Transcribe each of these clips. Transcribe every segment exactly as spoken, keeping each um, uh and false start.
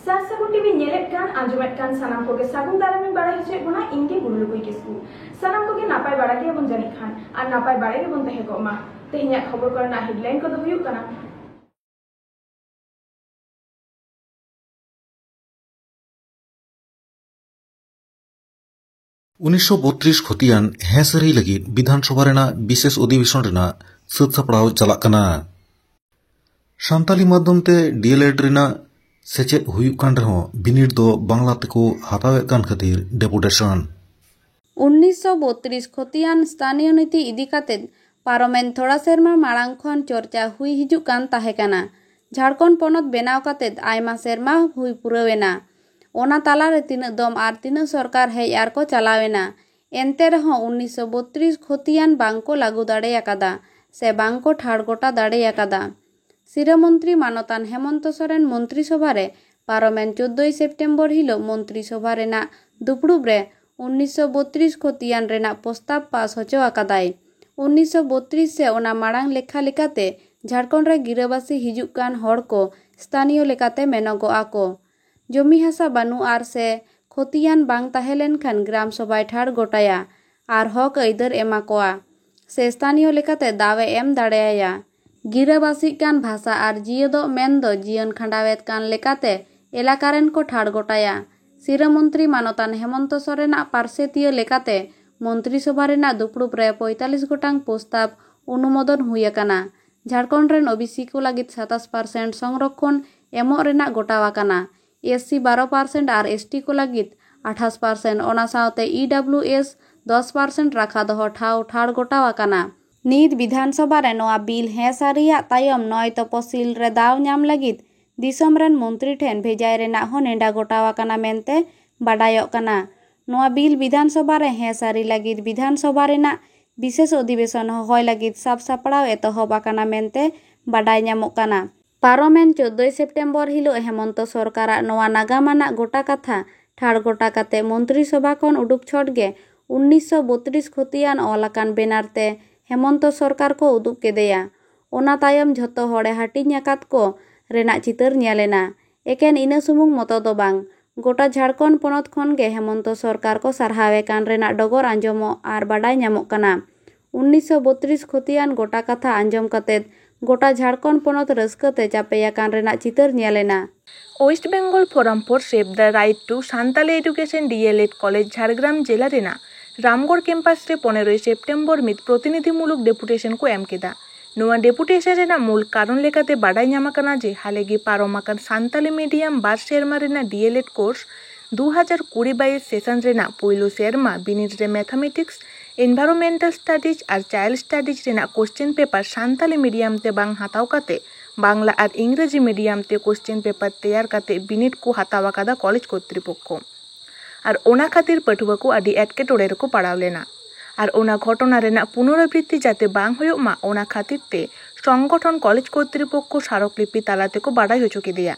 ᱥᱟᱨ ᱥᱟᱹᱜᱩᱱ ᱴᱤᱵᱷᱤ ᱧᱮᱞᱮᱫ ᱠᱟᱱ, ᱟᱸᱡᱚᱢᱮᱫ ᱠᱟᱱ ᱥᱟᱱᱟᱢ ᱠᱚᱜᱮ ᱥᱟᱹᱜᱩᱱ ᱫᱟᱨᱟᱢ ᱤᱧ ᱵᱟᱲᱟᱭ ᱦᱚᱪᱚᱭᱮᱫ ᱵᱚᱱᱟ, ᱤᱧ ᱜᱮ ᱜᱩᱨᱩ ᱞᱩᱠᱩᱭ ᱠᱤᱥᱠᱩ᱾ ᱥᱟᱱᱟᱢ ᱠᱚᱜᱮ ᱱᱟᱯᱟᱭ ᱵᱟᱲᱟ ᱜᱮᱭᱟᱵᱚᱱ ᱡᱟᱹᱱᱤᱡ ᱠᱷᱟᱱ, ᱟᱨ ᱱᱟᱯᱟᱭ ᱵᱟᱲᱟ ᱜᱮᱵᱚᱱ ᱛᱟᱦᱮᱸ ᱠᱚᱜ ᱢᱟ᱾ ᱛᱮᱦᱮᱧᱟᱜ ᱠᱷᱚᱵᱚᱨ ᱠᱚᱨᱮᱱᱟᱜ headline ᱠᱚᱫᱚ ᱦᱩᱭᱩᱜ ᱠᱟᱱᱟ᱾ ᱩᱱᱤᱥᱥᱚ ᱵᱚᱛᱨᱤᱥ ᱠᱷᱚᱛᱤᱭᱟᱱ ᱦᱮᱸ ᱥᱟᱹᱨᱤ ᱞᱟᱹᱜᱤᱫ ᱵᱤᱫᱷᱟᱱ ᱥᱚᱵᱷᱟ ᱨᱮᱱᱟᱜ ᱵᱤᱥᱮᱥ ᱚᱫᱷᱤᱵᱮᱥᱚᱱ ᱨᱮᱱᱟᱜ ᱥᱟᱹᱛ ᱥᱟᱯᱲᱟᱣ ᱪᱟᱞᱟᱜ ᱠᱟᱱᱟ᱾ ᱥᱟᱱᱛᱟᱞᱤ ᱢᱟᱫᱽᱫᱷᱚᱢ ᱛᱮ ᱰᱤᱮᱞᱮᱰ ᱨᱮᱱᱟᱜ ᱥᱮᱪᱮᱫ ᱦᱩᱭᱩᱜ ᱠᱟᱱ ᱨᱮᱦᱚᱸ ᱵᱤᱱᱤᱰ ᱫᱚ ᱵᱟᱝᱞᱟ ᱛᱮᱠᱚ ᱦᱟᱛᱟᱣᱮᱫ ᱠᱟᱱ ᱠᱷᱟᱹᱛᱤᱨ ᱰᱮᱯᱩᱴᱮᱥᱚᱱ᱾ ᱩᱱᱤᱥᱥᱚ ᱵᱚᱛᱨᱤᱥ ᱠᱷᱚᱛᱤᱭᱟᱱ ᱥᱛᱷᱟᱱᱤᱭᱚ ᱱᱤᱛᱤ ᱤᱫᱤ ᱠᱟᱛᱮ ᱯᱟᱨᱚᱢᱮᱱ ᱛᱷᱚᱲᱟ ᱥᱮᱨᱢᱟ ᱢᱟᱲᱟᱝ ᱠᱷᱚᱱ ᱪᱚᱨᱪᱟ ᱦᱩᱭ ᱦᱤᱡᱩᱜ ᱠᱟᱱ ᱛᱟᱦᱮᱸ ᱠᱟᱱᱟ᱾ ᱡᱷᱟᱲᱠᱷᱚᱸᱰ ᱯᱚᱱᱚᱛ ᱵᱮᱱᱟᱣ ᱠᱟᱛᱮ ᱟᱭᱢᱟ ᱥᱮᱨᱢᱟ ᱦᱩᱭ ᱯᱩᱨᱟᱹᱣ ᱮᱱᱟ᱾ ᱚᱱᱟ ᱛᱟᱞᱟᱨᱮ ᱛᱤᱱᱟᱹᱜ ᱫᱚᱢ ᱟᱨ ᱛᱤᱱᱟᱹᱜ ᱥᱚᱨᱠᱟᱨ ᱦᱮᱡ ᱟᱨ ᱠᱚ ᱪᱟᱞᱟᱣ ᱮᱱᱟ, ᱮᱱᱛᱮ ᱨᱮᱦᱚᱸ ᱩᱱᱤᱥᱥᱚ ᱵᱚᱛᱨᱤᱥ ᱠᱷᱚᱛᱤᱭᱟᱱ ᱵᱟᱝ ᱠᱚ ᱞᱟᱹᱜᱩ ᱫᱟᱲᱮ ᱟᱠᱟᱫᱟ ᱥᱮ ᱵᱟᱝ ᱠᱚ ᱴᱷᱟᱲ ᱜᱚᱴᱟ ᱫᱟᱲᱮ ᱟᱠᱟᱫᱟ᱾ ᱥᱤᱨᱟᱹ ᱢᱚᱱᱛᱨᱤ ᱢᱟᱱᱚᱛᱟᱱ ᱦᱮᱢᱚᱱᱛᱚ ᱥᱚᱨᱮᱱ ᱢᱚᱱᱛᱨᱤ ᱥᱚᱵᱷᱟ ᱨᱮ ᱯᱟᱨᱚᱢᱮᱱ ᱪᱳᱫᱽᱫᱳᱭ ᱥᱮᱯᱴᱮᱢᱵᱚᱨ ᱦᱤᱞᱳᱜ ᱢᱚᱱᱛᱨᱤ ᱥᱚᱵᱷᱟ ᱨᱮᱱᱟᱜ ᱫᱩᱯᱲᱩᱵ ᱨᱮ ᱩᱱᱤᱥᱥᱚ ᱵᱚᱛᱨᱤᱥ ᱠᱷᱚᱛᱤᱭᱟᱱ ᱨᱮᱱᱟᱜ ᱯᱨᱚᱥᱛᱟᱵ ᱯᱟᱥ ᱦᱚᱪᱚ ᱟᱠᱟᱫᱟᱭ᱾ ᱩᱱᱤᱥᱥᱚ ᱵᱚᱛᱨᱤᱥ ᱥᱮ ᱚᱱᱟ ᱢᱟᱲᱟᱝ ᱞᱮᱠᱷᱟ ᱞᱮᱠᱟᱛᱮ ᱡᱷᱟᱲᱠᱷᱚᱸᱰ ᱨᱮ ᱜᱤᱨᱟᱹᱵᱟᱹᱥᱤ ᱦᱤᱡᱩᱜ ᱠᱟᱱ ᱦᱚᱲ ᱠᱚ ᱥᱛᱷᱟᱱᱤᱭᱚ ᱞᱮᱠᱟᱛᱮ ᱢᱮᱱᱚᱜᱚᱜᱼᱟ ᱠᱚ᱾ ᱡᱚᱢᱤ ᱦᱟᱥᱟ ᱵᱟᱹᱱᱩᱜ ᱟᱨ ᱥᱮ ᱠᱷᱚᱛᱤᱭᱟᱱ ᱵᱟᱝ ᱛᱟᱦᱮᱸ ᱞᱮᱱᱠᱷᱟᱱ ᱜᱨᱟᱢ ᱥᱚᱵᱷᱟᱭ ᱴᱷᱟᱲ ᱜᱚᱴᱟᱭᱟ ᱟᱨ ᱦᱚᱠ ᱟᱹᱭᱫᱟᱹᱨ ᱮᱢᱟ ᱠᱚᱣᱟ ᱥᱮ ᱥᱛᱷᱟᱱᱤᱭᱚ ᱞᱮᱠᱟᱛᱮ ᱫᱟᱣ ᱮ ᱮᱢ ᱫᱟᱲᱮᱭᱟᱭᱟ᱾ ᱜᱤᱨᱟᱹᱵᱟᱹᱥᱤᱜ ᱠᱟᱱ ᱵᱷᱟᱥᱟ ᱟᱨ ᱡᱤᱭᱟᱹᱫᱚᱜ ᱢᱮᱱ ᱫᱚ ᱡᱤᱭᱚᱱ ᱠᱷᱟᱸᱰᱟᱣᱮᱫ ᱠᱟᱱ ᱞᱮᱠᱟᱛᱮ ᱮᱞᱟᱠᱟ ᱨᱮᱱ ᱠᱚ ᱴᱷᱟᱲ ᱜᱚᱴᱟᱭᱟ᱾ ᱥᱤᱨᱟᱹ ᱢᱚᱱᱛᱨᱤ ᱢᱟᱱᱚᱛᱟᱱ ᱦᱮᱢᱚᱱᱛᱚ ᱥᱚᱨᱮᱱᱟᱜ ᱯᱟᱨᱥᱮᱛᱤᱭᱟᱹ ᱞᱮᱠᱟᱛᱮ ᱢᱚᱱᱛᱨᱤ ᱥᱚᱵᱷᱟ ᱨᱮᱱᱟᱜ ᱫᱩᱯᱲᱩᱵ ᱨᱮ ᱯᱚᱸᱭᱛᱟᱞᱞᱤᱥ ᱜᱚᱴᱟᱝ ᱯᱨᱚᱥᱛᱟᱵ ᱚᱱᱩᱢᱳᱫᱚᱱ ᱦᱩᱭ ᱟᱠᱟᱱᱟ᱾ ᱡᱷᱟᱲᱠᱷᱚᱸᱰ ᱨᱮᱱ ᱳᱵᱤᱥᱤ ᱠᱚ ᱞᱟᱹᱜᱤᱫ ᱥᱟᱛᱟᱥ ᱯᱟᱨᱥᱮᱱᱴ ᱥᱚᱝᱨᱚᱠᱷᱚᱱ ᱮᱢᱚᱜ ᱨᱮᱱᱟᱜ ᱜᱚᱴᱟᱣ ᱟᱠᱟᱱᱟ᱾ ᱮᱥᱥᱤ ᱵᱟᱨᱚ ᱯᱟᱨᱥᱮᱱᱴ ᱟᱨ ᱮᱥᱴᱤ ᱠᱚ ᱞᱟᱹᱜᱤᱫ ᱟᱴᱷᱟᱥ ᱯᱟᱨᱥᱮᱱᱴ, ᱚᱱᱟ ᱥᱟᱶᱛᱮ ᱤᱰᱟᱵᱞᱤᱭᱩᱮᱥ ᱫᱚᱥ ᱯᱟᱨᱥᱮᱱᱴ ᱨᱟᱠᱷᱟ ᱫᱚᱦᱚ ᱴᱷᱟᱶ ᱴᱷᱟᱲ ᱜᱚᱴᱟᱣ ᱟᱠᱟᱱᱟ᱾ ᱱᱤᱛ ᱵᱤᱫᱷᱟᱱ ᱥᱚᱵᱷᱟ ᱨᱮ ᱱᱚᱣᱟ ᱵᱤᱞ ᱦᱮᱸ ᱥᱟᱹᱨᱤᱭᱟᱜ ᱛᱟᱭᱚᱢ ᱱᱚᱭ ᱛᱚᱯᱚᱥᱤᱞ ᱨᱮ ᱫᱟᱣ ᱧᱟᱢ ᱞᱟᱹᱜᱤᱫ ᱫᱤᱥᱚᱢ ᱨᱮᱱ ᱢᱚᱱᱛᱨᱤ ᱴᱷᱮᱱ ᱵᱷᱮᱡᱟᱭ ᱨᱮᱱᱟᱜ ᱦᱚᱸ ᱱᱮᱰᱟ ᱜᱚᱴᱟᱣ ᱟᱠᱟᱱᱟ ᱢᱮᱱᱛᱮ ᱵᱟᱰᱟᱭᱚᱜ ᱠᱟᱱᱟ᱾ ᱱᱚᱣᱟ ᱵᱤᱞ ᱵᱤᱫᱷᱟᱱ ᱥᱚᱵᱷᱟ ᱨᱮ ᱦᱮᱸ ᱥᱟᱹᱨᱤ ᱞᱟᱹᱜᱤᱫ ᱵᱤᱫᱷᱟᱱ ᱥᱚᱵᱷᱟ ᱨᱮᱱᱟᱜ ᱵᱤᱥᱮᱥ ᱚᱫᱷᱤᱵᱮᱥᱚᱱ ᱦᱚᱦᱚᱭ ᱞᱟᱹᱜᱤᱫ ᱥᱟᱵ ᱥᱟᱯᱲᱟᱣ ᱮᱛᱚᱦᱚᱵ ᱟᱠᱟᱱᱟ ᱢᱮᱱᱛᱮ ᱵᱟᱰᱟᱭ ᱧᱟᱢᱚᱜ ᱠᱟᱱᱟ᱾ ᱯᱟᱨᱚᱢᱮᱱ ᱪᱳᱫᱽᱫᱳᱭ ᱥᱮᱯᱴᱮᱢᱵᱚᱨ ᱦᱤᱞᱳᱜ ᱦᱮᱢᱚᱱᱛᱚ ᱥᱚᱨᱠᱟᱨᱟᱜ ᱱᱚᱣᱟ ᱱᱟᱜᱟᱢ ᱟᱱᱟᱜ ᱜᱚᱴᱟ ᱠᱟᱛᱷᱟ ᱴᱷᱟᱲ ᱜᱚᱴᱟ ᱠᱟᱛᱮ ᱢᱚᱱᱛᱨᱤ ᱥᱚᱵᱷᱟ ᱠᱷᱚᱱ ᱩᱰᱩᱠ ᱪᱷᱚᱴ ᱜᱮ ᱩᱱᱤᱥᱥᱚ ᱵᱚᱛᱨᱤᱥ ᱠᱷᱚᱛᱤᱭᱟᱱ ᱚᱞ ᱟᱠᱟᱱ ᱵᱮᱱᱟᱨ ᱛᱮ ᱦᱮᱢᱚᱱᱛᱚ ᱥᱚᱨᱠᱟᱨ ᱠᱚ ᱩᱫᱩᱜ ᱠᱮᱫᱮᱭᱟ᱾ ᱚᱱᱟ ᱛᱟᱭᱚᱢ ᱡᱷᱚᱛᱚ ᱦᱚᱲᱮ ᱦᱟᱹᱴᱤᱧ ᱟᱠᱟᱫ ᱠᱚ ᱨᱮᱱᱟᱜ ᱪᱤᱛᱟᱹᱨ ᱧᱮᱞ ᱮᱱᱟ᱾ ᱮᱠᱮᱱ ᱤᱱᱟᱹ ᱥᱩᱢᱩᱝ ᱢᱚᱛᱚ ᱫᱚ ᱵᱟᱝ, ᱜᱚᱴᱟ ᱡᱷᱟᱲᱠᱷᱚᱸᱰ ᱯᱚᱱᱚᱛ ᱠᱷᱚᱱ ᱜᱮ ᱦᱮᱢᱚᱱᱛᱚ ᱥᱚᱨᱠᱟᱨ ᱠᱚ ᱥᱟᱨᱦᱟᱣᱮ ᱠᱟᱱ ᱨᱮᱱᱟᱜ ᱰᱚᱜᱚᱨ ᱟᱸᱡᱚᱢᱚᱜ ᱟᱨ ᱵᱟᱰᱟᱭ ᱧᱟᱢᱚᱜ ᱠᱟᱱᱟ᱾ ᱩᱱᱤᱥᱥᱚ ᱵᱚᱛᱨᱤᱥ ᱠᱷᱚᱛᱤᱭᱟᱱ ᱜᱚᱴᱟ ᱠᱟᱛᱷᱟ ᱟᱸᱡᱚᱢ ᱠᱟᱛᱮ ᱜᱚᱴᱟ ᱡᱷᱟᱲᱠᱷᱚᱸᱰ ᱯᱚᱱᱚᱛ ᱨᱟᱹᱥᱠᱟᱹ ᱛᱮ ᱪᱟᱯᱮ ᱟᱠᱟᱱ ᱨᱮᱱᱟᱜ ᱪᱤᱛᱟᱹᱨ ᱧᱮᱞ ᱮᱱᱟ᱾ West Bengal Forum for Save the Right to Santali Education D.El.Ed College Jhargram ᱡᱮᱞᱟ ᱨᱮᱱᱟᱜ ᱨᱟᱢᱜᱚᱲ ᱠᱮᱢᱯᱟᱥ ᱨᱮ ᱯᱚᱱᱮᱨᱚᱭ ᱥᱮᱯᱴᱮᱢᱵᱚᱨ ᱢᱤᱫ ᱯᱨᱚᱛᱤᱱᱤᱫᱷᱤᱢᱩᱞᱚᱠ ᱰᱮᱯᱩᱴᱮᱥᱚᱱ ᱠᱚ ᱮᱢ ᱠᱮᱫᱟ᱾ ᱱᱚᱣᱟ ᱰᱮᱯᱩᱴᱮᱥᱚᱱ ᱨᱮᱱᱟᱜ ᱢᱩᱞ ᱠᱟᱨᱚᱱ ᱞᱮᱠᱟᱛᱮ ᱵᱟᱰᱟᱭ ᱧᱟᱢ ᱟᱠᱟᱱᱟ ᱡᱮ ᱦᱟᱞᱮ ᱜᱮ ᱯᱟᱨᱚᱢ ᱟᱠᱟᱱ ᱥᱟᱱᱛᱟᱞᱤ ᱢᱤᱰᱤᱭᱟᱢ ᱵᱟᱨ ᱥᱮᱨᱢᱟ ᱨᱮᱱᱟᱜ D.El.Ed ᱠᱳᱨᱥ ᱫᱩ ᱦᱟᱡᱟᱨ ᱠᱩᱲᱤ ᱵᱟᱭᱤᱥ ᱥᱮᱥᱚᱱ ᱨᱮᱱᱟᱜ ᱯᱩᱭᱞᱩ ᱥᱮᱨᱢᱟ ᱵᱤᱱᱤᱰ ᱨᱮ ᱢᱮᱛᱷᱟᱢᱮᱴᱤᱠᱥ, ᱮᱱᱵᱷᱟᱭᱨᱚᱱᱢᱮᱱᱴᱟᱞ ᱥᱴᱟᱰᱤᱡᱽ ᱟᱨ ᱪᱟᱭᱤᱞᱰ ᱥᱴᱟᱰᱤᱡᱽ ᱨᱮᱱᱟᱜ ᱠᱚᱥᱪᱮᱱ ᱯᱮᱯᱟᱨ ᱥᱟᱱᱛᱟᱞᱤ ᱢᱤᱰᱤᱭᱟᱢ ᱛᱮ ᱵᱟᱝ ᱦᱟᱛᱟᱣ ᱠᱟᱛᱮ ᱵᱟᱝᱞᱟ ᱟᱨ ᱤᱝᱨᱮᱡᱤ ᱢᱤᱰᱤᱭᱟᱢ ᱛᱮ ᱠᱚᱥᱪᱮᱱ ᱯᱮᱯᱟᱨ ᱛᱮᱭᱟᱨ ᱠᱟᱛᱮ ᱵᱤᱱᱤᱰ ᱠᱚ ᱦᱟᱛᱟᱣ ᱟᱠᱟᱫᱟ ᱠᱚᱞᱮᱡᱽ ᱠᱚᱨᱛᱨᱤᱯᱚᱠᱠᱷᱚ᱾ ᱟᱨ ᱚᱱᱟ ᱠᱷᱟᱹᱛᱤᱨ ᱯᱟᱹᱴᱷᱩᱣᱟᱹ ᱠᱚ ᱟᱹᱰᱤ ᱮᱴᱠᱮᱴᱚᱬᱮ ᱨᱮᱠᱚ ᱯᱟᱲᱟᱣ ᱞᱮᱱᱟ᱾ ᱟᱨ ᱚᱱᱟ ᱜᱷᱚᱴᱚᱱᱟ ᱨᱮᱱᱟᱜ ᱯᱩᱱᱚᱨᱟᱵᱨᱤᱛᱛᱤ ᱡᱟᱛᱮ ᱵᱟᱝ ᱦᱩᱭᱩᱜ ᱢᱟ, ᱚᱱᱟ ᱠᱷᱟᱹᱛᱤᱨ ᱛᱮ ᱥᱚᱝᱜᱚᱴᱷᱚᱱ ᱠᱚᱞᱮᱡᱽ ᱠᱚᱨᱛᱨᱤᱯᱚᱠᱠᱷᱚ ᱥᱟᱨᱚᱠ ᱞᱤᱯᱤ ᱛᱟᱞᱟ ᱛᱮᱠᱚ ᱵᱟᱰᱟᱭ ᱦᱚᱪᱚ ᱠᱮᱫᱮᱭᱟ᱾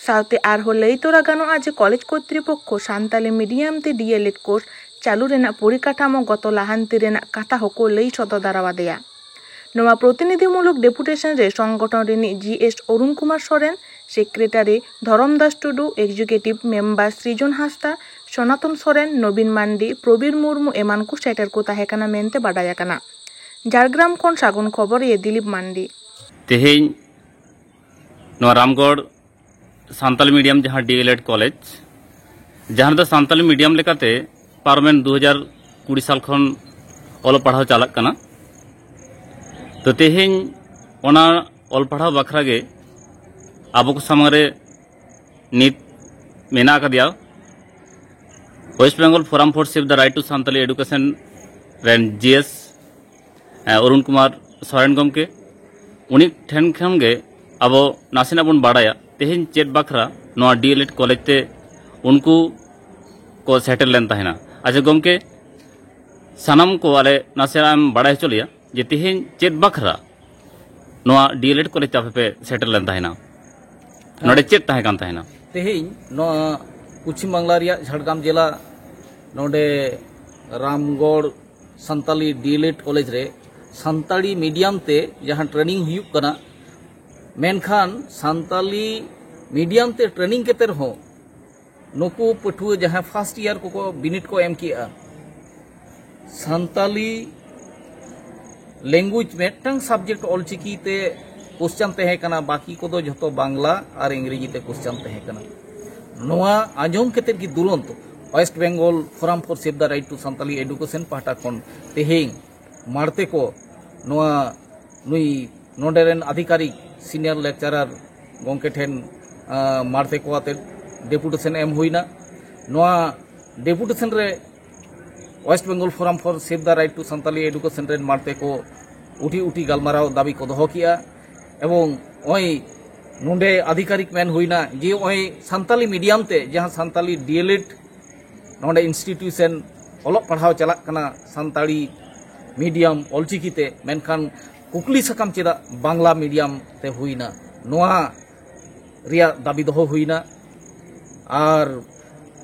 ᱥᱟᱶᱛᱮ ᱟᱨᱦᱚᱸ ᱞᱟᱹᱭ ᱛᱚᱨᱟ ᱜᱟᱱᱚᱜᱼᱟ ᱡᱮ ᱠᱚᱞᱮᱡᱽ ᱠᱚᱨᱛᱨᱤᱯᱚᱠᱠᱷᱚ ᱥᱟᱱᱛᱟᱞᱤ ᱢᱤᱰᱤᱭᱟᱢ ᱛᱮ D.El.Ed ᱠᱳᱨᱥ ᱪᱟᱹᱞᱩ ᱨᱮᱱᱟᱜ ᱯᱚᱨᱤᱠᱟᱴᱷᱟᱢᱳ ᱜᱚᱛᱚ ᱞᱟᱦᱟᱱᱛᱤ ᱨᱮᱱᱟᱜ ᱠᱟᱛᱷᱟ ᱦᱚᱸᱠᱚ ᱞᱟᱹᱭ ᱥᱚᱫᱚᱨ ᱫᱟᱨᱟᱣᱟᱫᱮᱭᱟ᱾ ᱱᱚᱣᱟ ᱯᱨᱚᱛᱤᱱᱤᱫᱷᱤᱢᱩᱞᱚᱠ ᱰᱮᱯᱩᱴᱮᱥᱚᱱ ᱨᱮ ᱥᱚᱝᱜᱚᱴᱷᱚᱱ ᱨᱤᱱᱤᱡ G.S ᱚᱨᱩᱱ ᱠᱩᱢᱟᱨ ᱥᱚᱨᱮᱱ, ᱥᱮᱠᱨᱮᱴᱟᱨᱤ ᱫᱷᱚᱨᱚᱢ ᱫᱟᱥ ᱴᱩᱰᱩ, ᱮᱠᱡᱤᱠᱤᱭᱩᱴᱤᱵᱷ ᱢᱮᱢᱵᱟᱨ ᱥᱨᱤᱡᱚᱱ ᱦᱟᱸᱥᱫᱟ, ᱥᱚᱱᱟᱛᱚᱱ ᱥᱚᱨᱮᱱ, ᱱᱚᱵᱤᱱ ᱢᱟᱱᱰᱤ, ᱯᱨᱚᱵᱤᱨ ᱢᱩᱨᱢᱩ ᱮᱢᱟᱱ ᱠᱚ ᱥᱮᱴᱮᱨ ᱠᱚ ᱛᱟᱦᱮᱸ ᱠᱟᱱᱟ ᱢᱮᱱᱛᱮ ᱵᱟᱰᱟᱭ ᱟᱠᱟᱱᱟ᱾ ᱡᱷᱟᱲᱜᱨᱟᱢ ᱠᱷᱚᱱ ᱥᱟᱹᱜᱩᱱ ᱠᱷᱚᱵᱚᱨᱤᱭᱟᱹ ᱫᱤᱞᱤᱯ ᱢᱟᱱᱰᱤ᱾ ᱛᱮᱦᱮᱧ ᱱᱚᱣᱟ ᱨᱟᱢᱜᱚᱲ ᱥᱟᱱᱛᱟᱞᱤ ᱢᱤᱰᱤᱭᱟᱢ ᱡᱟᱦᱟᱸ D.El.Ed ᱠᱚᱞᱮᱡᱽ, ᱡᱟᱦᱟᱸ ᱨᱮᱫᱚ ᱥᱟᱱᱛᱟᱞᱤ ᱢᱤᱰᱤᱭᱟᱢ ᱞᱮᱠᱟᱛᱮ ᱯᱟᱨᱚᱢᱮᱱ ᱫᱩ ᱦᱟᱡᱟᱨ ᱠᱩᱲᱤ ᱥᱟᱞ ᱠᱷᱚᱱ ᱚᱞᱚᱜ ᱯᱟᱲᱦᱟᱣ ᱪᱟᱞᱟᱜ ᱠᱟᱱᱟ᱾ ᱛᱚ ᱛᱮᱦᱮᱧ ᱚᱱᱟ ᱚᱞ ᱯᱟᱲᱦᱟᱣ ᱵᱟᱠᱷᱨᱟ ᱜᱮ ᱟᱵᱚ ᱠᱚ ᱥᱟᱢᱟᱝ ᱨᱮ ᱱᱤᱛ ᱢᱮᱱᱟᱜ ᱟᱠᱟᱫᱮᱭᱟ West Bengal Forum for Save the Right to Santali Education ᱨᱮᱱ G.S ᱚᱨᱩᱱ ᱠᱩᱢᱟᱨ ᱥᱚᱨᱮᱱ ᱜᱚᱢᱠᱮ, ᱩᱱᱤ ᱴᱷᱮᱱ ᱠᱷᱚᱱ ᱜᱮ ᱟᱵᱚ ᱱᱟᱥᱮᱱᱟᱜ ᱵᱚᱱ ᱵᱟᱲᱟᱭᱟ ᱛᱮᱦᱮᱧ ᱪᱮᱫ ᱵᱟᱠᱷᱨᱟ ᱱᱚᱣᱟ D.El.Ed ᱠᱚᱞᱮᱡᱽ ᱛᱮ ᱩᱱᱠᱩ ᱠᱚ ᱥᱮᱴᱮᱨ ᱞᱮᱱ ᱛᱟᱦᱮᱱᱟ᱾ ᱟᱪᱪᱷᱟ ᱜᱚᱢᱠᱮ, ᱥᱟᱱᱟᱢ ᱠᱚ ᱟᱞᱮ ᱱᱟᱥᱮᱱᱟᱜ ᱮᱢ ᱵᱟᱲᱟᱭ ᱦᱚᱪᱚ ᱞᱮᱭᱟ ᱡᱮ ᱛᱮᱦᱮᱧ ᱪᱮᱫ ᱵᱟᱠᱷᱨᱟ ᱱᱚᱣᱟ D.El.Ed ᱠᱚᱞᱮᱡᱽ ᱛᱮ ᱟᱯᱮ ᱯᱮ ᱥᱮᱴᱮᱨ ᱞᱮᱱ ᱛᱟᱦᱮᱱᱟ? ᱱᱚᱰᱮ ᱪᱮᱫ ᱛᱟᱦᱮᱸ ᱠᱟᱱ ᱛᱟᱦᱮᱱᱟ? ᱛᱮᱦᱮᱧ ᱱᱚᱣᱟ ᱯᱚᱪᱷᱤᱢ ᱵᱟᱝᱞᱟ ᱨᱮᱭᱟᱜ ᱡᱷᱟᱲᱜᱨᱟᱢ ᱡᱮᱞᱟ ᱱᱚᱰᱮ ᱨᱟᱢᱜᱚᱲ ᱥᱟᱱᱛᱟᱞᱤ D.El.Ed ᱠᱚᱞᱮᱡᱽ ᱨᱮ ᱥᱟᱱᱛᱟᱲᱤ ᱢᱤᱰᱤᱭᱟᱢ ᱛᱮ ᱡᱟᱦᱟᱸ ᱴᱨᱮᱱᱤᱝ ᱦᱩᱭᱩᱜ ᱠᱟᱱᱟ, ᱢᱮᱱᱠᱷᱟᱱ ᱥᱟᱱᱛᱟᱞᱤ ᱢᱤᱰᱤᱭᱟᱢ ᱛᱮ ᱴᱨᱮᱱᱤᱝ ᱠᱟᱛᱮ ᱨᱮᱦᱚᱸ ᱱᱩᱠᱩ ᱯᱟᱹᱴᱷᱩᱣᱟᱹ ᱡᱟᱦᱟᱸ ᱯᱷᱟᱥᱴ ᱤᱭᱟᱨ ᱠᱚᱠᱚ ᱵᱤᱱᱤᱰ ᱠᱚ ᱮᱢ ᱠᱮᱜᱼᱟ, ᱥᱟᱱᱛᱟᱞᱤ ᱞᱮᱝᱜᱩᱭᱮᱡᱽ ᱢᱤᱫᱴᱟᱝ ᱥᱟᱵᱡᱮᱠᱴ ᱚᱞᱪᱤᱠᱤ ᱛᱮ ᱠᱚᱥᱪᱟᱱ ᱛᱟᱦᱮᱸ ᱠᱟᱱᱟ, ᱵᱟᱹᱠᱤ ᱠᱚᱫᱚ ᱡᱷᱚᱛᱚ ᱵᱟᱝᱞᱟ ᱟᱨ ᱤᱝᱨᱮᱡᱤ ᱛᱮ ᱠᱚᱥᱪᱟᱱ ᱛᱟᱦᱮᱸ ᱠᱟᱱᱟ᱾ ᱱᱚᱣᱟ ᱟᱸᱡᱚᱢ ᱠᱟᱛᱮ ᱜᱮ ᱫᱩᱨᱚᱱᱛᱚ west Bengal forum for save the right to Santali education ᱯᱟᱦᱴᱟ ᱠᱷᱚᱱ ᱛᱮᱦᱮᱧ ᱢᱟᱲᱛᱮ ᱠᱚ ᱱᱚᱣᱟ ᱱᱩᱭ ᱱᱚᱰᱮ ᱨᱮᱱ ᱟᱫᱷᱤᱠᱟᱨᱤᱠ ᱥᱤᱱᱤᱭᱟᱨ ᱞᱮᱠᱪᱟᱨᱟᱨ ᱜᱚᱢᱠᱮ ᱴᱷᱮᱱ ᱟᱸ, ᱢᱟᱲᱛᱮ ᱠᱚ ᱟᱛᱮ ᱰᱮᱯᱩᱴᱮᱥᱚᱱ ᱮᱢ ᱦᱩᱭᱱᱟ᱾ ᱱᱚᱣᱟ ᱰᱮᱯᱩᱴᱮᱥᱚᱱ ᱨᱮ west Bengal forum for save the right to Santali education ᱨᱮᱱ ᱢᱟᱲᱛᱮ ᱠᱚ ᱩᱴᱷᱤ ᱩᱴᱷᱤ ᱜᱟᱞᱢᱟᱨᱟᱣ ᱫᱟᱹᱵᱤ ᱠᱚ ᱫᱚᱦᱚ ᱠᱮᱜᱼᱟ᱾ ᱮᱵᱚᱝ ᱱᱚᱜᱼᱚᱭ ᱱᱚᱰᱮ ᱟᱫᱷᱤᱠᱟᱨᱤᱠ ᱢᱮᱱ ᱦᱩᱭᱱᱟ ᱡᱮ ᱱᱚᱜᱼᱚᱭ ᱥᱟᱱᱛᱟᱞᱤ ᱢᱤᱰᱤᱭᱟᱢ ᱛᱮ ᱡᱟᱦᱟᱸ ᱥᱟᱱᱛᱟᱞᱤ ᱰᱤᱮᱞᱮᱰ ᱱᱚᱰᱮ ᱤᱱᱥᱴᱤᱴᱤᱭᱩᱥᱚᱱ ᱚᱞᱚᱜ ᱯᱟᱲᱦᱟᱣ ᱪᱟᱞᱟᱜ ᱠᱟᱱᱟ ᱥᱟᱱᱛᱟᱲᱤ ᱢᱤᱰᱤᱭᱟᱢ ᱚᱞᱪᱤᱠᱤ ᱛᱮ, ᱢᱮᱱᱠᱷᱟᱱ ᱠᱩᱠᱞᱤ ᱥᱟᱠᱟᱢ ᱪᱮᱫᱟᱜ ᱵᱟᱝᱞᱟ ᱢᱤᱰᱤᱭᱟᱢ ᱛᱮ ᱦᱩᱭᱱᱟ? ᱱᱚᱣᱟ ᱨᱮᱭᱟᱜ ᱫᱟᱹᱵᱤ ᱫᱚᱦᱚ ᱦᱩᱭᱱᱟ᱾ ᱟᱨ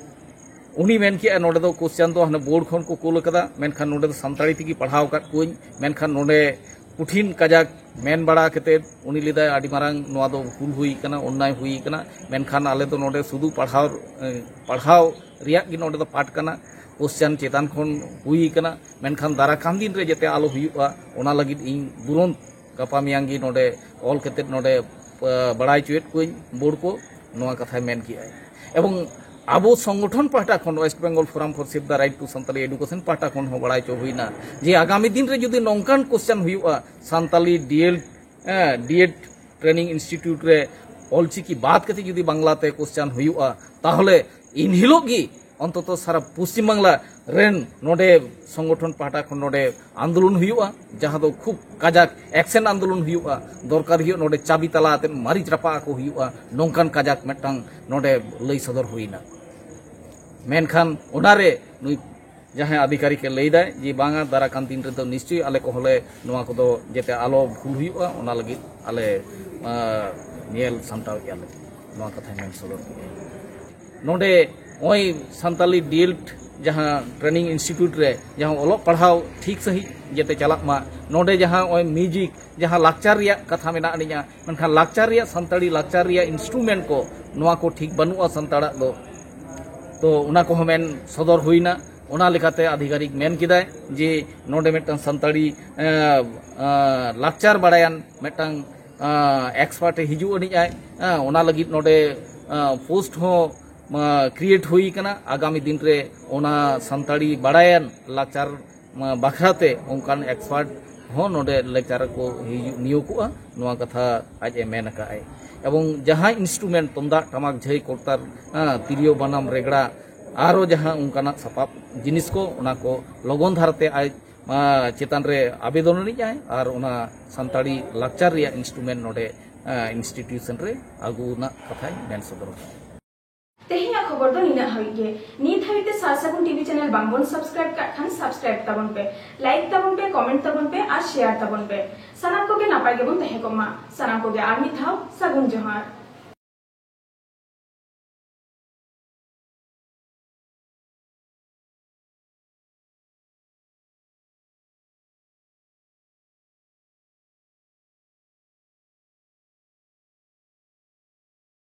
ᱩᱱᱤ ᱢᱮᱱ ᱠᱮᱜᱼᱟ, ᱱᱚᱰᱮ ᱫᱚ ᱠᱚᱥᱪᱟᱱ ᱫᱚ ᱦᱟᱱᱮ ᱵᱳᱨᱰ ᱠᱷᱚᱱ ᱠᱚ ᱠᱳᱞ ᱟᱠᱟᱫᱟ, ᱢᱮᱱᱠᱷᱟᱱ ᱱᱚᱰᱮ ᱫᱚ ᱥᱟᱱᱛᱟᱲᱤ ᱛᱮᱜᱮ ᱯᱟᱲᱦᱟᱣ ᱟᱠᱟᱫ ᱠᱚᱣᱟᱹᱧ, ᱢᱮᱱᱠᱷᱟᱱ ᱱᱚᱰᱮ ᱠᱚᱴᱷᱤᱱ ᱠᱟᱡᱟᱠ ᱢᱮᱱ ᱵᱟᱲᱟ ᱠᱟᱛᱮᱫ ᱩᱱᱤ ᱞᱟᱹᱭᱫᱟᱭ, ᱟᱹᱰᱤ ᱢᱟᱨᱟᱝ ᱱᱚᱣᱟ ᱫᱚ ᱵᱷᱩᱞ ᱦᱩᱭ ᱟᱠᱟᱱᱟ, ᱚᱱᱱᱟᱭ ᱦᱩᱭ ᱟᱠᱟᱱᱟ, ᱢᱮᱱᱠᱷᱟᱱ ᱟᱞᱮ ᱫᱚ ᱱᱚᱰᱮ ᱥᱩᱫᱷᱩ ᱯᱟᱲᱦᱟᱣ, ᱮ, ᱯᱟᱲᱦᱟᱣ ᱨᱮᱭᱟᱜ ᱜᱮ ᱱᱚᱰᱮ ᱫᱚ ᱯᱟᱴ ᱠᱟᱱᱟ, ᱠᱚᱥᱪᱟᱱ ᱪᱮᱛᱟᱱ ᱠᱷᱚᱱ ᱦᱩᱭ ᱟᱠᱟᱱᱟ, ᱢᱮᱱᱠᱷᱟᱱ ᱫᱟᱨᱟ ᱠᱟᱱ ᱫᱤᱱ ᱨᱮ ᱡᱟᱛᱮ ᱟᱞᱚ ᱦᱩᱭᱩᱜᱼᱟ, ᱚᱱᱟ ᱞᱟᱹᱜᱤᱫ ᱤᱧ ᱫᱩᱨᱚᱱᱛ ᱜᱟᱯᱟ ᱢᱮᱭᱟᱝ ᱜᱮ ᱱᱚᱰᱮ ᱚᱞ ᱠᱟᱛᱮᱫ ᱱᱚᱰᱮ, ᱟ, ᱵᱟᱲᱟᱭ ᱦᱚᱪᱚᱭᱮᱫ ᱠᱚᱣᱟᱹᱧ ᱵᱳᱨᱰ ᱠᱚ, ᱱᱚᱣᱟ ᱠᱟᱛᱷᱟᱭ ᱢᱮᱱ ᱠᱮᱜᱼᱟᱭ᱾ ᱮᱵᱚᱝ ᱟᱵᱚ ᱥᱚᱝᱜᱚᱴᱷᱚᱱ ᱯᱟᱦᱴᱟ ᱠᱷᱚᱱ, west Bengal forum for save the right to Santali education ᱯᱟᱦᱴᱟ ᱠᱷᱚᱱ ᱦᱚᱸ ᱵᱟᱲᱟᱭ ᱦᱚᱪᱚ ᱦᱩᱭᱱᱟ ᱡᱮ ᱟᱜᱟᱢᱤ ᱫᱤᱱ ᱨᱮ ᱡᱩᱫᱤ ᱱᱚᱝᱠᱟᱱ ᱠᱚᱥᱪᱟᱱ ᱦᱩᱭᱩᱜᱼᱟ ᱥᱟᱱᱛᱟᱞᱤ ᱰᱤᱮᱞ, ᱮ, ᱰᱤᱮᱰ ᱴᱨᱮᱱᱤᱝ ᱤᱱᱥᱴᱤᱴᱤᱭᱩᱴ ᱨᱮ ᱚᱞᱪᱤᱠᱤ ᱵᱟᱫ ᱠᱟᱛᱮ ᱡᱩᱫᱤ ᱵᱟᱝᱞᱟ ᱛᱮ ᱠᱚᱥᱪᱟᱱ ᱦᱩᱭᱩᱜᱼᱟ, ᱛᱟᱦᱚᱞᱮ ᱤᱱ ᱦᱤᱞᱳᱜ ᱜᱮ ᱚᱱᱛᱚᱛᱚ ᱥᱟᱨᱟ ᱯᱚᱥᱪᱤᱢ ᱵᱟᱝᱞᱟ ᱨᱮᱱ ᱱᱚᱰᱮ ᱥᱚᱝᱜᱚᱴᱷᱚᱱ ᱯᱟᱦᱴᱟ ᱠᱷᱚᱱ ᱱᱚᱰᱮ ᱟᱱᱫᱳᱞᱚᱱ ᱦᱩᱭᱩᱜᱼᱟ, ᱡᱟᱦᱟᱸ ᱫᱚ ᱠᱷᱩᱵ ᱠᱟᱡᱟᱠ ᱮᱠᱥᱮᱱ ᱟᱱᱫᱳᱞᱚᱱ ᱦᱩᱭᱩᱜᱼᱟ, ᱫᱚᱨᱠᱟᱨ ᱦᱩᱭᱩᱜᱼᱟ ᱱᱚᱰᱮ ᱪᱟᱵᱤ ᱛᱟᱞᱟ ᱟᱛᱮ ᱢᱟᱹᱨᱤᱪ ᱨᱟᱯᱟᱜ ᱟᱠᱚ ᱦᱩᱭᱩᱜᱼᱟ, ᱱᱚᱝᱠᱟᱱ ᱠᱟᱡᱟᱠ ᱢᱤᱫᱴᱟᱝ ᱱᱚᱰᱮ ᱞᱟᱹᱭ ᱥᱚᱫᱚᱨ ᱦᱩᱭᱱᱟ᱾ ᱢᱮᱱᱠᱷᱟᱱ ᱚᱱᱟᱨᱮ ᱱᱩᱭ ᱡᱟᱦᱟᱸᱭ ᱟᱫᱷᱤᱠᱟᱨᱤᱠᱮ ᱞᱟᱹᱭᱫᱟᱭ ᱡᱮ ᱵᱟᱝᱟ, ᱫᱟᱨᱟ ᱠᱟᱱ ᱫᱤᱱ ᱨᱮᱫᱚ ᱱᱤᱥᱪᱚᱭ ᱟᱞᱮ ᱠᱚᱦᱚᱸᱞᱮ ᱱᱚᱣᱟ ᱠᱚᱫᱚ ᱡᱟᱛᱮ ᱟᱞᱚ ᱵᱷᱩᱞ ᱦᱩᱭᱩᱜᱼᱟ, ᱚᱱᱟ ᱞᱟᱹᱜᱤᱫ ᱟᱞᱮ, ᱟ, ᱧᱮᱞ ᱥᱟᱢᱴᱟᱣᱮᱫᱼᱟ ᱞᱮ, ᱱᱚᱣᱟ ᱠᱟᱛᱷᱟᱧ ᱢᱮᱱ ᱥᱚᱫᱚᱨ ᱠᱮᱫᱼᱟ᱾ ᱱᱚᱰᱮ ᱱᱚᱜᱼᱚᱭ ᱥᱟᱱᱛᱟᱞᱤ ᱰᱤᱮᱞᱰ ᱡᱟᱦᱟᱸ ᱴᱨᱮᱱᱤᱝ ᱤᱱᱥᱴᱤᱴᱤᱭᱩᱴ ᱨᱮ ᱡᱟᱦᱟᱸ ᱚᱞᱚᱜ ᱯᱟᱲᱦᱟᱣ ᱴᱷᱤᱠ ᱥᱟᱺᱦᱤᱡ ᱡᱟᱛᱮ ᱪᱟᱞᱟᱜ ᱢᱟ, ᱱᱚᱰᱮ ᱡᱟᱦᱟᱸ ᱱᱚᱜᱼᱚᱭ ᱢᱤᱣᱡᱤᱠ, ᱡᱟᱦᱟᱸ ᱞᱟᱠᱪᱟᱨ ᱨᱮᱭᱟᱜ ᱠᱟᱛᱷᱟ ᱢᱮᱱᱟᱜ ᱟᱹᱱᱤᱡᱼᱟ, ᱢᱮᱱᱠᱷᱟᱱ ᱞᱟᱠᱪᱟᱨ ᱨᱮᱭᱟᱜ, ᱥᱟᱱᱛᱟᱲᱤ ᱞᱟᱠᱪᱟᱨ ᱨᱮᱭᱟᱜ ᱤᱱᱥᱴᱨᱩᱢᱮᱱᱴ ᱠᱚ, ᱱᱚᱣᱟ ᱠᱚ ᱴᱷᱤᱠ ᱵᱟᱹᱱᱩᱜᱼᱟ ᱥᱟᱱᱛᱟᱲᱟᱜ ᱫᱚ᱾ ᱛᱚ ᱚᱱᱟ ᱠᱚᱦᱚᱸ ᱢᱮᱱ ᱥᱚᱫᱚᱨ ᱦᱩᱭᱱᱟ᱾ ᱚᱱᱟ ᱞᱮᱠᱟᱛᱮ ᱟᱫᱷᱤᱠᱟᱨᱤᱠ ᱢᱮᱱ ᱠᱮᱫᱟᱭ ᱡᱮ ᱱᱚᱰᱮ ᱢᱤᱫᱴᱟᱝ ᱥᱟᱱᱛᱟᱲᱤ ᱮᱸ, ᱮᱸ, ᱞᱟᱠᱪᱟᱨ ᱵᱟᱲᱟᱭᱟᱱ ᱢᱤᱫᱴᱟᱝ ᱮᱠᱥᱯᱟᱨᱴ ᱮ ᱦᱤᱡᱩᱜ ᱟᱹᱱᱤᱡ ᱟᱭ᱾ ᱮᱸ, ᱚᱱᱟ ᱞᱟᱹᱜᱤᱫ ᱱᱚᱰᱮ ᱯᱳᱥᱴ ᱦᱚᱸ ᱠᱨᱤᱭᱮᱴ ᱦᱩᱭ ᱟᱠᱟᱱᱟ᱾ ᱟᱜᱟᱢᱤ ᱫᱤᱱ ᱨᱮ ᱚᱱᱟ ᱥᱟᱱᱛᱟᱲᱤ ᱵᱟᱲᱟᱭᱟᱱ ᱞᱟᱠᱪᱟᱨ ᱵᱟᱠᱷᱨᱟᱛᱮ ᱚᱱᱠᱟᱱ ᱮᱠᱥᱯᱟᱨᱴ ᱦᱚᱸ ᱱᱚᱰᱮ ᱞᱮᱠᱪᱟᱨ ᱠᱚ ᱦᱤᱡᱩᱜ, ᱱᱤᱭᱳᱜᱚᱜᱼᱟ, ᱱᱚᱣᱟ ᱠᱟᱛᱷᱟ ᱟᱡ ᱮ ᱢᱮᱱ ᱟᱠᱟᱫ ᱟᱭ᱾ ᱮᱵᱚᱝ ᱡᱟᱦᱟᱸ ᱤᱱᱥᱴᱨᱩᱢᱮᱱᱴ, ᱛᱩᱢᱫᱟᱜ, ᱴᱟᱢᱟᱠ, ᱡᱷᱟᱹᱭ, ᱠᱚᱨᱛᱟᱞ, ᱦᱮᱸ, ᱛᱤᱨᱭᱳ, ᱵᱟᱱᱟᱢ, ᱨᱮᱜᱽᱲᱟ, ᱟᱨᱚ ᱡᱟᱦᱟᱸ ᱚᱱᱠᱟᱱᱟᱜ ᱥᱟᱯᱟᱵ ᱡᱤᱱᱤᱥ ᱠᱚ, ᱚᱱᱟ ᱠᱚ ᱞᱚᱜᱚᱱ ᱫᱷᱟᱨᱟᱛᱮ ᱟᱡ ᱪᱮᱛᱟᱱ ᱨᱮ ᱟᱵᱮᱫᱚᱱ ᱟᱹᱱᱤᱡ ᱟᱭ ᱟᱨ ᱚᱱᱟ ᱥᱟᱱᱛᱟᱲᱤ ᱞᱟᱠᱪᱟᱨ ᱨᱮᱭᱟᱜ ᱤᱱᱥᱴᱨᱩᱢᱮᱱᱴ ᱱᱚᱰᱮ ᱤᱱᱥᱴᱤᱴᱤᱭᱩᱥᱚᱱ ᱨᱮ ᱟᱹᱜᱩ ᱨᱮᱱᱟᱜ ᱠᱟᱛᱷᱟᱧ ᱢᱮᱱ ᱥᱚᱫᱚᱨ ᱠᱟᱫᱟ᱾ ᱛᱮᱦᱮᱧᱟᱜ ᱠᱷᱚᱵᱚᱨ ᱫᱚ ᱱᱤᱱᱟᱹᱜ ᱦᱟᱹᱵᱤᱡ ᱜᱮ᱾ ᱱᱤᱛ ᱦᱟᱹᱵᱤᱡ ᱛᱮ ᱥᱟᱨ ᱥᱟᱹᱜᱩᱱ ᱴᱤᱵᱷᱤ ᱪᱮᱱᱮᱞ ᱵᱟᱝᱵᱚᱱ ᱥᱟᱵᱥᱠᱨᱟᱭᱤᱵ ᱠᱟᱜ ᱠᱷᱟᱱ ᱥᱟᱵᱥᱠᱨᱟᱭᱤᱵ ᱛᱟᱵᱚᱱ ᱯᱮ, ᱞᱟᱭᱤᱠ ᱛᱟᱵᱚᱱ ᱯᱮ, ᱠᱚᱢᱮᱱᱴ ᱛᱟᱵᱚᱱ ᱯᱮ ᱟᱨ ᱥᱮᱭᱟᱨ ᱛᱟᱵᱚᱱ ᱯᱮ᱾ ᱥᱟᱱᱟᱢ ᱠᱚᱜᱮ ᱱᱟᱯᱟᱭ ᱜᱮᱵᱚᱱ ᱛᱟᱦᱮᱸ ᱠᱚᱜ ᱢᱟ᱾ ᱥᱟᱱᱟᱢ ᱠᱚᱜᱮ ᱟᱨ ᱢᱤᱫ ᱫᱷᱟᱣ ᱥᱟᱹᱜᱩᱱ ᱡᱚᱦᱟᱨ᱾